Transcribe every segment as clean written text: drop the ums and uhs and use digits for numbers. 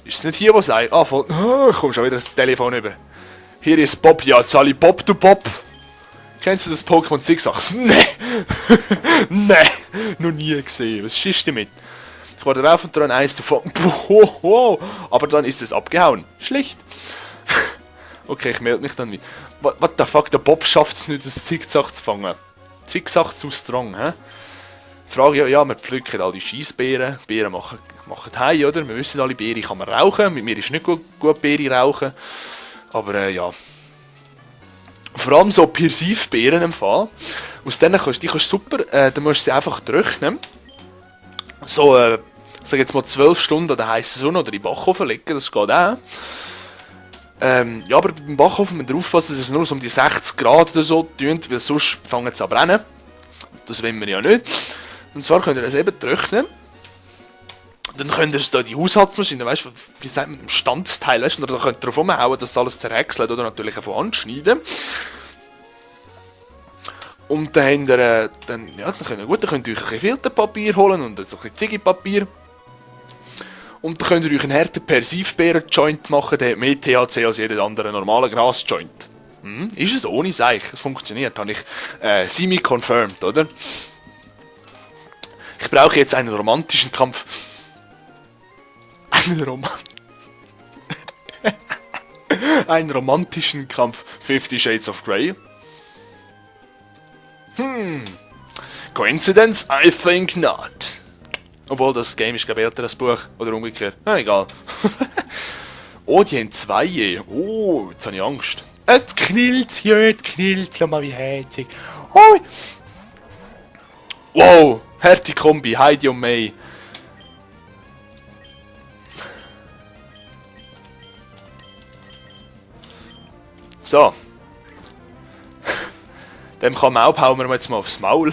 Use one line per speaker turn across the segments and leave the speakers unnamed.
Ist es nicht hier, wo sagt, voll, komm schon wieder das Telefon über. Hier ist Bob, ja, Sally Bob, du Bob. Kennst du das Pokémon Zigzags? Nee. Nee, noch nie gesehen. Was schießt damit? Ich war darauf und dran, eins zu fangen. Aber dann ist es abgehauen. Schlecht. Okay, ich melde mich dann wieder. What the fuck, der Bob schafft es nicht, das Zigzag zu fangen. Zigzag zu strong, hä? Frage, ja, wir pflücken all die Scheissbeeren. Beeren machen Hei, oder? Wir wissen alle, Beere kann man rauchen. Mit mir ist nicht gut Beere rauchen. Aber ja. Vor allem so Persifbeeren im Fall. Aus denen kannst du super, dann musst du sie einfach trocknen. So, sag jetzt mal 12 Stunden an der heißen Sonne oder in den Backofen legen, das geht auch. Ja, aber beim Backofen müsst ihr aufpassen, dass es nur so um die 60 Grad oder so tönt, weil sonst fangen sie an zu brennen. Das wollen wir ja nicht. Und zwar könnt ihr es eben trocknen. Dann könnt ihr es da in die Haushaltsmaschine, weißt du, wie sagt man, im Standsteil, weißt du, oder da könnt ihr drauf rumhauen, dass alles zerhäckselt oder natürlich einfach anschneiden. Und dann könnt ihr, dann könnt ihr euch ein bisschen Filterpapier holen und so ein bisschen Ziggipapier. Und dann könnt ihr euch einen harten Persifbeeren-Joint machen, der hat mehr THC als jeder andere normale Gras-Joint. Ist es ohne Seich, es funktioniert, habe ich semi-confirmed, oder? Ich brauche jetzt einen romantischen Kampf. Einen romantischen Kampf. 50 Shades of Grey. Coincidence? I think not. Obwohl, das Game ist, glaube ich, älter als das Buch. Oder umgekehrt. Egal. Oh, die haben zwei. Oh, jetzt habe ich Angst. Es knillt, ja, es knillt. Schau mal, wie herzig. Oh. Wow, harte Kombi. Heidi und May. So. Dem Kamau hauen wir jetzt mal aufs Maul.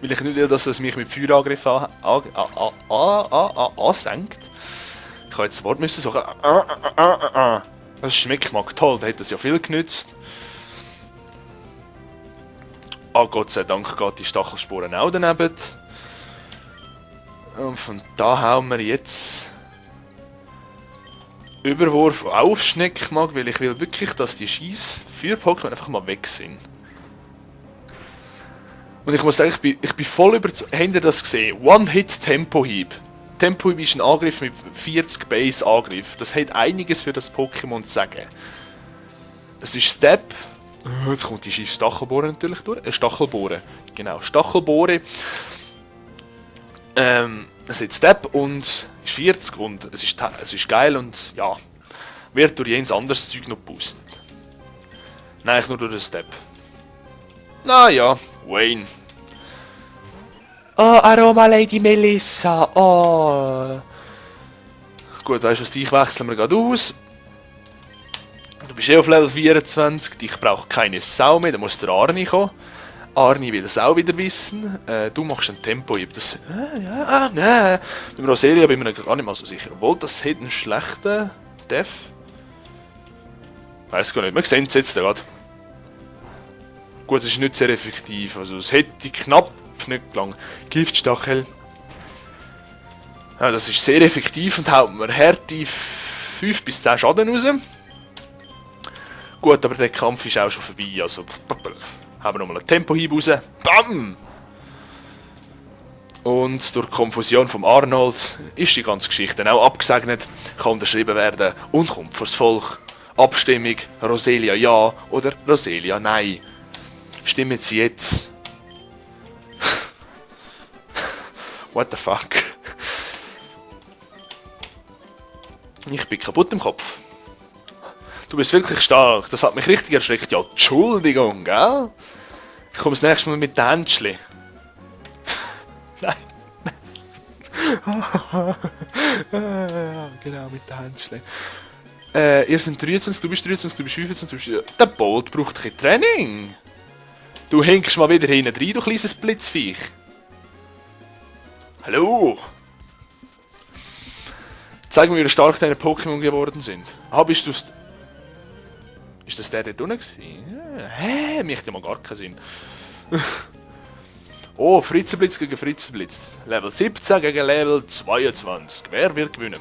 Weil ich nicht will, dass es mich mit Feuerangriff ansenkt. Ich habe jetzt das Wort müssen sagen. Das schmeckt mal toll, da hat das ja viel genützt. Gott sei Dank geht die Stachelsporen auch daneben. Und von da hauen wir jetzt Überwurf auf Schneckmag, weil ich will wirklich, dass die scheiß Feuer-Pokémon einfach mal weg sind. Und ich muss sagen, ich bin voll überzeugt. Habt ihr das gesehen? One-Hit-Tempo-Hieb. Tempo-Hieb ist ein Angriff mit 40 Base-Angriff. Das hat einiges für das Pokémon zu sagen. Es ist Step. Jetzt kommt die scheiß Stachelbohre natürlich durch. Stachelbohre. Genau, Stachelbohre. Es hat Step und ist 40 und es ist geil und ja, wird durch jenes anderes Zeug noch geboostet. Nein, eigentlich nur durch den Step. Naja, Wayne. Oh, Aroma Lady Melissa. Oh. Gut, weißt du was, dich wechseln wir gerade aus. Du bist auf Level 24, dich braucht keine Sau mehr, da muss der Arni kommen. Arni will es auch wieder wissen. Du machst ein Tempo-Hieb. Das. Nein. Beim Roselia bin ich mir gar nicht mal so sicher. Obwohl, das hat einen schlechten Def. Weiß gar nicht. Wir sehen es jetzt gerade. Gut, es ist nicht sehr effektiv. Also, es hätte knapp nicht gelangt. Giftstachel. Ja, das ist sehr effektiv und haut mir Härte 5 bis 10 Schaden raus. Gut, aber der Kampf ist auch schon vorbei. Also, haben wir nochmal einen Tempo-Hieb raus. Bam! Und durch die Konfusion von Arnold ist die ganze Geschichte auch abgesegnet, kann unterschrieben werden und kommt vors Volk. Abstimmung, Roselia ja oder Roselia nein. Stimmen Sie jetzt. What the fuck? Ich bin kaputt im Kopf. Du bist wirklich stark, das hat mich richtig erschreckt. Ja, Entschuldigung, gell? Ich komme das nächste Mal mit den Händchen. Nein. Genau, mit den Händchen. Ihr seid 23, du bist 23, du bist 25, du bist... Der Bolt braucht kein Training. Du hinkst mal wieder hinten rein, du kleines Blitzviech. Hallo? Zeig mir, wie stark deine Pokémon geworden sind. Bist du's... Ist das der unten gewesen? Hä? Macht ja mal gar keinen Sinn. Oh, Fritzenblitz gegen Fritzenblitz. Level 17 gegen Level 22. Wer wird gewinnen?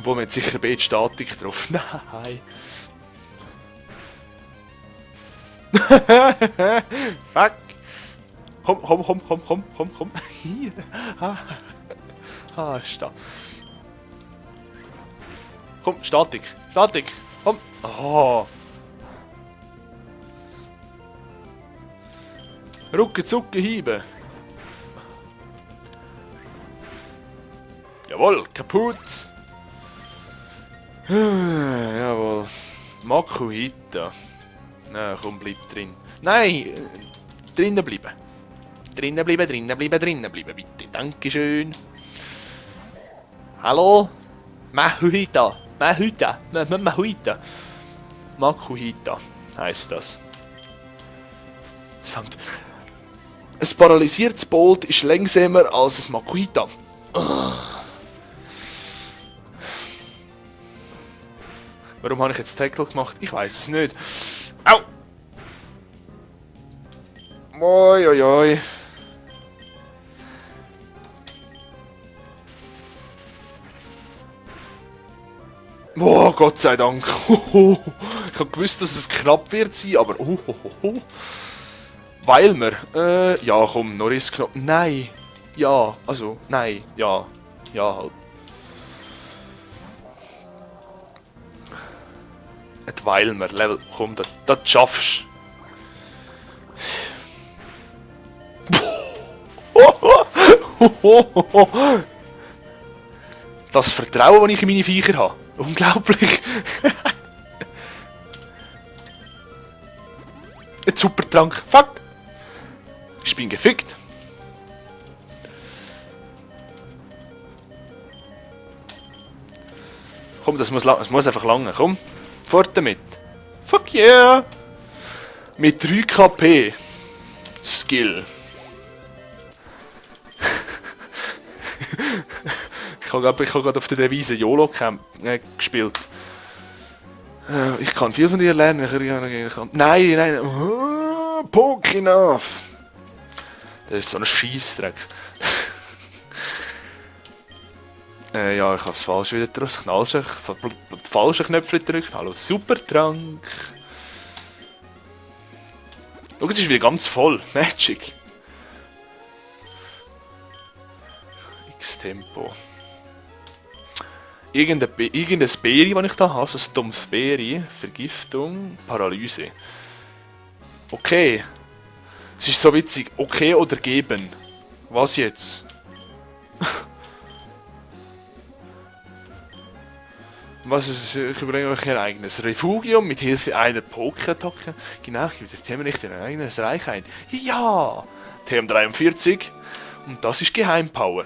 Wo man sicher Statik drauf. Nein. Fuck. Komm. Hier. Ist da. Komm, Statik. Komm. Oh. Rucke, Zucke, Hiebe. Jawohl, kaputt. Jawohl. Makuhita. Na, komm, bleib drin. Nein, drinnen bleiben. Drinnen bleiben, bitte. Dankeschön. Hallo? Makuhita. Makuhita heisst das. Verdammt. Ein paralysiertes Bolt ist langsamer als ein Makuhita. Warum habe ich jetzt Tackle gemacht? Ich weiß es nicht. Au! Oi. Boah, Gott sei Dank. Ich habe gewusst, dass es knapp wird sein, aber weil wir, ja komm, Norris-Knopf. Nein. Ja, also, nein. Ja. Ja, halt. Et weil wir, Level, komm, das schaffst. Das Vertrauen, das ich in meine Viecher habe. Unglaublich. Ein Supertrank. Fuck. Ich bin gefickt. Komm, das muss einfach lange. Komm. Fort damit. Fuck yeah. Mit 3 KP. Skill. Ich habe gerade auf der Devise YOLO gespielt. Ich kann viel von dir lernen. Nein. Pokénaf. Das ist so ein Scheissdreck. Ja, ich habe das falsch wieder gedrückt. Falsche Knöpfe gedrückt. Hallo, Supertrank. Schau, es ist wieder ganz voll. Magic. X-Tempo. Irgendein Beere, das ich da habe, so ein dummes Beere, Vergiftung, Paralyse. Okay. Es ist so witzig. Okay oder geben? Was jetzt? Was ist, ich überlege euch ein eigenes Refugium mit Hilfe einer Poké-Attacke. Genau, ich gebe der Themenrichter ein eigenes Reich ein. Ja! TM43. Und das ist Geheimpower.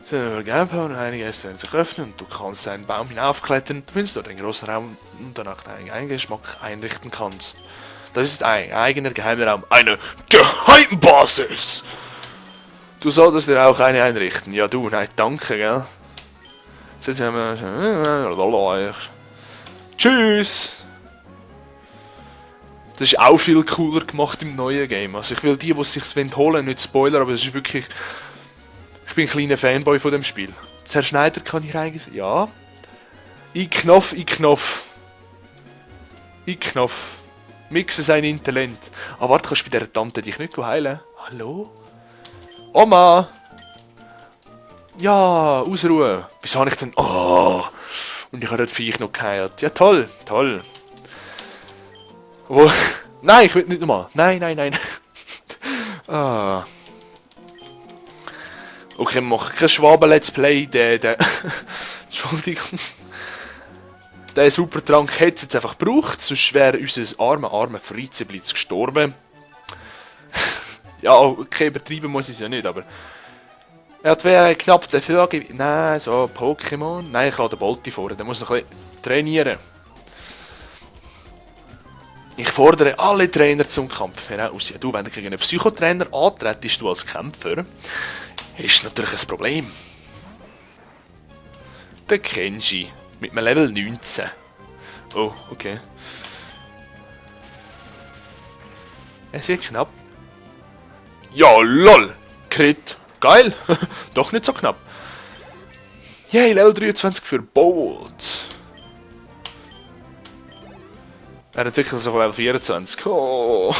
Geheimpower und einige Äste sich öffnen und du kannst einen Baum hinaufklettern. Du findest dort einen großen Raum und danach deinen eigenen Geschmack einrichten kannst. Das ist ein eigener geheimer Raum. Eine Geheimbasis! Du solltest dir auch eine einrichten. Ja du, nein, danke, gell? Jetzt haben wir... Tschüss! Das ist auch viel cooler gemacht im neuen Game. Also ich will die es sich holen, nicht Spoiler, aber es ist wirklich... Ich bin ein kleiner Fanboy von dem Spiel. Zerschneider kann ich eigentlich... Ja. I-Knopf. Mixe sein Intellent. Ah, warte, kannst du bei dieser Tante dich nicht heilen? Hallo? Oma! Ja, Ausruhen. Wieso habe ich denn... Oh! Und ich habe das Viech noch geheilt. Ja, toll. Wo... Nein, ich will nicht nochmal. Nein. Ah. Okay, wir machen kein Schwaben-Let's Play. Entschuldigung. Der Supertrank hätte es jetzt einfach gebraucht, sonst wäre unser armer Fritzeblitz gestorben. Ja, okay, übertreiben muss ich es ja nicht, aber... Er hat knapp dafür gegeben. Nein, so Pokémon. Nein, ich lade den Bolti vor, der muss noch ein bisschen trainieren. Ich fordere alle Trainer zum Kampf heraus. Ja, du, wenn du gegen einen Psychotrainer antrittst, du als Kämpfer, ist natürlich ein Problem. Der Kenji. Mit einem Level 19. Oh, okay. Es wird knapp. Ja, lol! Crit. Geil! Doch nicht so knapp. Yay, Level 23 für Bolt. Er entwickelt sich auf Level 24. Oh.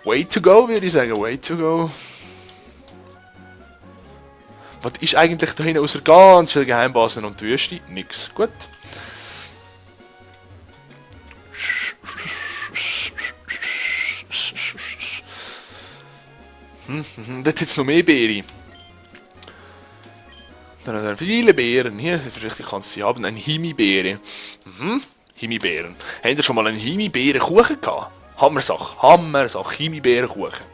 Way to go, würde ich sagen. Way to go. Was ist eigentlich da hinten außer ganz viele Geheimbasen und die Wüste? Nix. Gut. Dort hat es noch mehr Beeren. Dann hat er viele Beeren. Hier, vielleicht kannst du sie haben. Eine Himbeere. Himbeeren. Habt ihr schon mal einen Himbeerenkuchen gehabt? Hammersache. Hammersache. Himbeerenkuchen.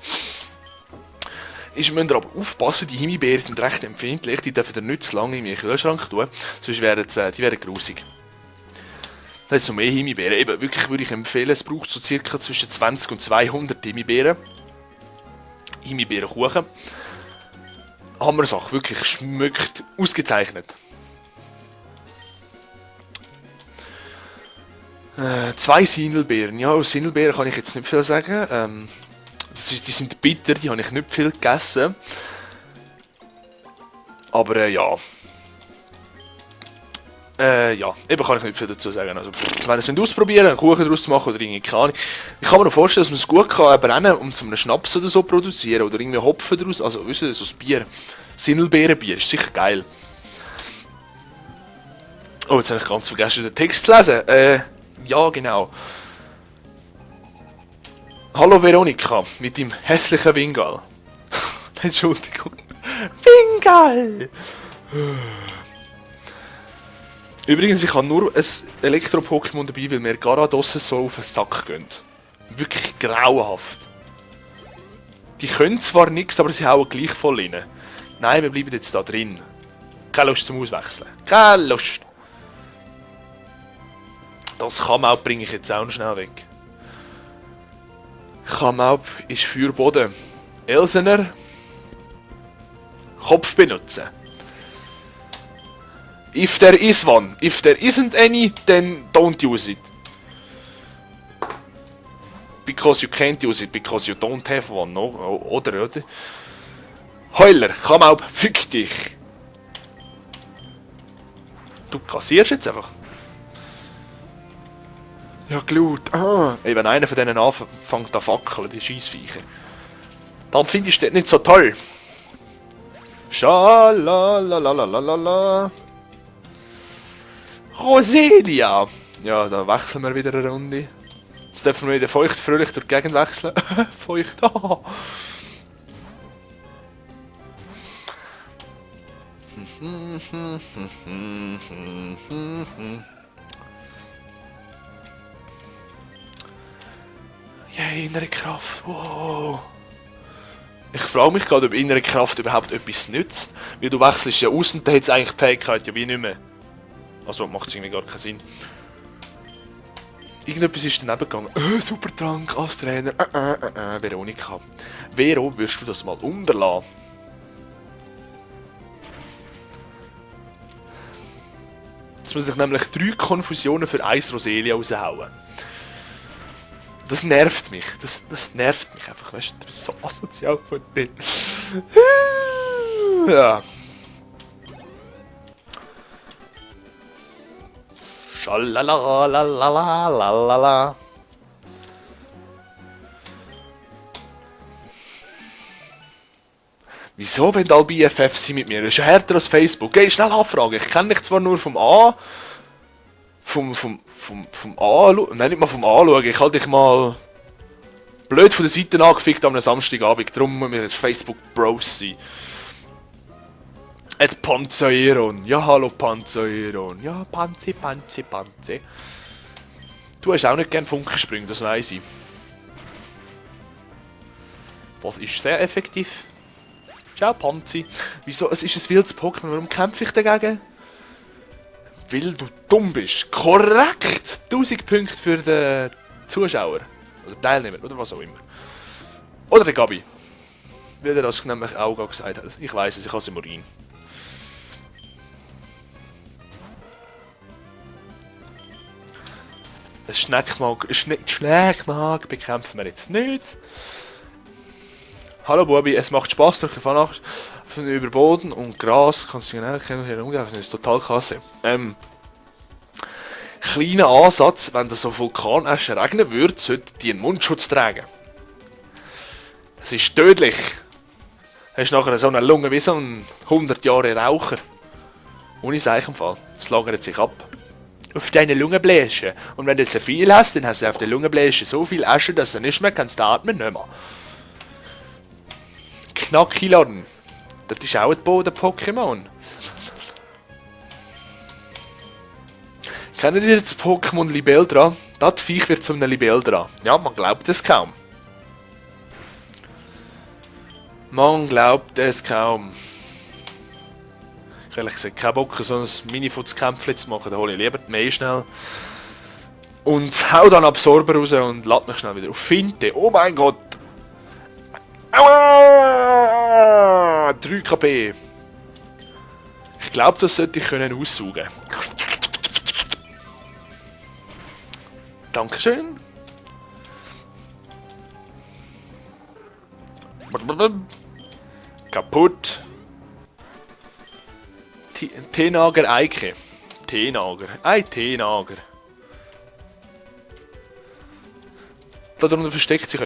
Müsst ihr aber aufpassen, die Himbeeren sind recht empfindlich. Die dürfen ihr nicht zu lange in den Kühlschrank tun. Sonst werden die werden grusig. Da hat es noch mehr Himbeeren. Eben, wirklich würde ich empfehlen, es braucht so circa zwischen 20 und 200 Himbeeren. Himbeerenkuchen. Hammersache, wirklich schmeckt ausgezeichnet. 2 Sindelbeeren. Ja, aus Sindelbeeren kann ich jetzt nicht viel sagen. Die sind bitter, die habe ich nicht viel gegessen. Aber ja. Ja, eben kann ich nicht viel dazu sagen. Also, wenn ihr es ausprobieren wollt, einen Kuchen daraus zu machen oder irgendwie keine Ahnung. Ich kann mir noch vorstellen, dass man es gut kann brennen und zu einem Schnaps oder so produzieren oder irgendwie Hopfen daraus. Also, wisst ihr, so ein Bier. Sindelbeerenbier ist sicher geil. Oh, jetzt habe ich ganz vergessen, den Text zu lesen. Ja, genau. Hallo Veronika, mit dem hässlichen Wingal. Entschuldigung. Wingal! Übrigens, ich habe nur ein Elektro-Pokémon dabei, weil mir Garados so auf den Sack gehen. Wirklich grauenhaft. Die können zwar nichts, aber sie hauen gleich voll rein. Nein, wir bleiben jetzt da drin. Keine Lust zum Auswechseln. Keine Lust. Das Kamaup bringe ich jetzt auch noch schnell weg. Kamaup ist für Boden. Elsener. Kopf benutzen. If there is one. If there isn't any, then don't use it. Because you can't use it, because you don't have one, no? Oder? Heuler, Kamaup, fick dich. Du kassierst jetzt einfach. Ja, Glut. Ey, wenn einer von denen anfängt zu fackeln, die Scheissviecher, dann finde ich das nicht so toll. Schalalalalala. Roselia. Ja, da wechseln wir wieder eine Runde. Jetzt dürfen wir wieder feucht-fröhlich durch die Gegend wechseln. Feucht. Yeah, innere Kraft. Wow. Ich frage mich gerade, ob innere Kraft überhaupt etwas nützt. Weil du wechselst ja aus und dann hat es eigentlich die Fähigkeit ja wie nicht mehr. Also macht es irgendwie gar keinen Sinn. Irgendetwas ist daneben gegangen. Supertrank als Trainer. Veronika. Vero, wirst du das mal unterlassen? Jetzt muss ich nämlich 3 Konfusionen für 1 Roselia raushauen. Das nervt mich. Das nervt mich einfach. Weißt du, du bist so asozial von dir. Ja. Schalalalalalalalala. Wieso, wenn alle BFF sind mit mir? Das ist härter als Facebook. Geh schnell anfragen. Ich kenne dich zwar nur vom A. Vom Anschauen. Nein, nicht mal vom Anschauen. Ich halte dich mal blöd von der Seite angefickt am Samstagabend. Darum muss mir jetzt Facebook Bros sein. Panzeron. Ja, hallo Panzeron. Ja, Panzi. Du hast auch nicht gern Funkensprünge, das weiss ich. Das ist sehr effektiv. Ciao, Panzi. Wieso? Es ist ein wildes Pokémon. Warum kämpfe ich dagegen? Weil du dumm bist. Korrekt! 1000 Punkte für den Zuschauer. Oder Teilnehmer, oder was auch immer. Oder der Gabi. Wie er das nämlich auch gesagt hat. Ich weiss es, ich habe es im Urin. Ein Schneckmag bekämpfen wir jetzt nicht. Hallo Bubi, es macht Spaß durch die Fahnacht über Boden und Gras. Kannst du genau herumgehen, das ist total klasse. Kleiner Ansatz, wenn das auf Vulkanasche regnen würde, sollten die einen Mundschutz tragen. Das ist tödlich. Hast nachher so eine Lunge wie so ein 100 Jahre Raucher. Ohne Seichenfall. Das lagert sich ab. Auf deine Lungenbläschen. Und wenn du zu viel hast, dann hast du auf der Lungenbläschen so viel Asche, dass du nicht mehr kannst atmen, nicht mehr. Knackiladen. Das ist auch ein Boden-Pokémon. Kennt ihr das Pokémon Libeldra? Das Viech wird zu einem Libeldra. Ja, man glaubt es kaum. Man glaubt es kaum. Ich habe ehrlich gesagt keinen Bock, so ein Mini-Futz-Kämpfchen zu machen. Da hole ich lieber die Mail schnell. Und hau dann Absorber raus und lade mich schnell wieder auf Finte. Oh mein Gott! Aua! 3 KP. Ich glaube, das sollte ich können aussaugen. Dankeschön. Kaputt. Teenager Eike. Teenager. Ein Teenager. Da drunter versteckt sich